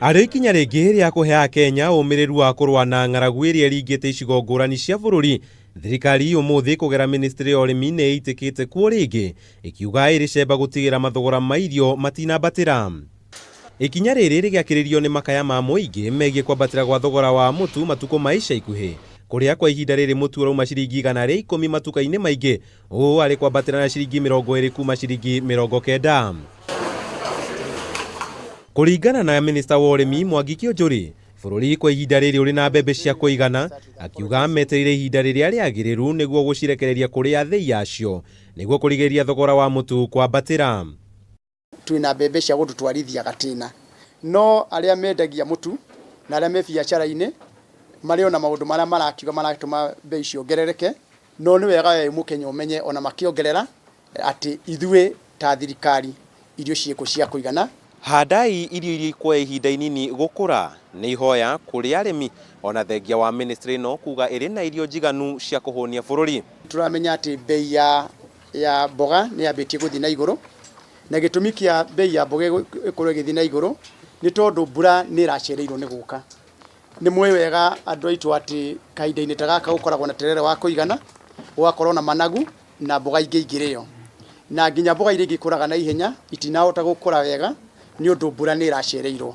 Arĩ ikinya rĩngĩ rĩa kũhe Akenya ũmĩrĩru wa kũrũa na ng'aragu ĩrĩa ĩringĩte icigo ngũrani cia bũrũri, thirikari ũmũthĩ kũgera ministry ya ũrĩmi nĩ ĩitĩkĩte kuo rĩngĩ ĩkiuga ĩrĩ cemba gũtigĩra mathogora ma irio matinambatĩra. Ikinya rĩrĩ rĩgĩakĩrĩrio nĩ makaya ma mũingĩ megiĩ kwambatĩra gwa thogora wa mũtu matukũ ma ica ikuhĩ, kũrĩa kwa ihinda rĩrĩ mũtu ũrauma ciringi 110 matuka-inĩ maingĩ, ũũ arĩ kwambatĩra na ciringi 20 kuma ciringi 90. Kũringana na minista wa ũrĩmi Mwangi Kĩũnjũri, bũrũri kwa ihinda rĩrĩ ũrĩ na mbembe cia kũigana, akiuga metereire ihinda rĩrĩa rĩagĩrĩru nĩguo gũcirekereria kũrĩ athĩi acio nĩguo kũrigĩrĩria thogora wa mũtu kwambatĩra. Twĩna mbembe cia gũtũtwarithia gatĩna, no arĩa mendagia mũtu na arĩa me biacara-inĩ marĩ ona maũndũ marĩa marakiuga maratũma mbei ciongerereke, no nĩ wega we mũkenya ũmenye ona makĩongerera atĩ ithuĩ ta thirikari irio ciĩkũ cia kũigana. Handai irio iria ikuoya ihinda inini gũkũra, nĩ ihoya kũrĩ arĩmi ona thengia wa ministry ĩno kuga ĩrĩ na irio njiganu cia kũhũnia bũrũri. Tũramenya atĩ mbei ya mboga nĩ yambĩtie gũthiĩ na igũrũ, na gĩtũmi kĩa mbei ya mboga ĩkorwo ĩgĩthiĩ na igũrũ nĩ tondũ mbura nĩ ĩracereirwo nĩ gũka. Nĩ mũĩ wega andũ aitũ atĩ kahinda-inĩ ta gaka gũkoragwo na terere wa kũigana, gũgakorwo na managu na mboga ingĩ ingĩrĩo. Na nginya mboga iria ingĩ ikũraga na ihenya itinahota gũkũra wega nĩ ũndũ mbura nĩ ĩracereirwo.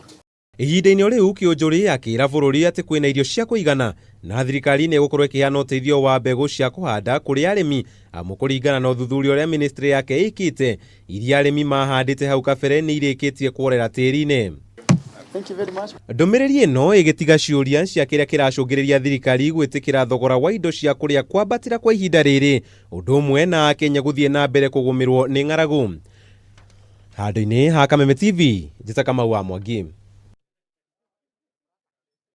Ihinda-inĩ o rĩu Kĩũnjũri akĩra bũrũri atĩ kwĩna irio cia kũigana na thirikari nĩ ĩgũkorwo ĩkĩheana ũteithio wa mbegũ cia kũhanda kũrĩ arĩmi, amu kũringana na ũthuthuria ũrĩa ministry yake ĩkĩte, iria arĩmi mahandĩte hau kabere nĩ irĩkĩtie kuorera tĩri-inĩ. Thank you very much. Ndũmĩrĩri ĩno ĩgĩtiga ciũria cia kĩrĩa kĩracũngĩrĩria thirikari gwĩtĩkĩra thogora wa indo cia kũrĩa kwambatĩra kwa ihinda rĩrĩ, ũndũ ũmwe na Akenya gũthiĩ na mbere kũgũmĩrwo nĩ ng'aragu. Handũ-inĩ ha Kameme TV, njĩta Kamau wa Mwangi.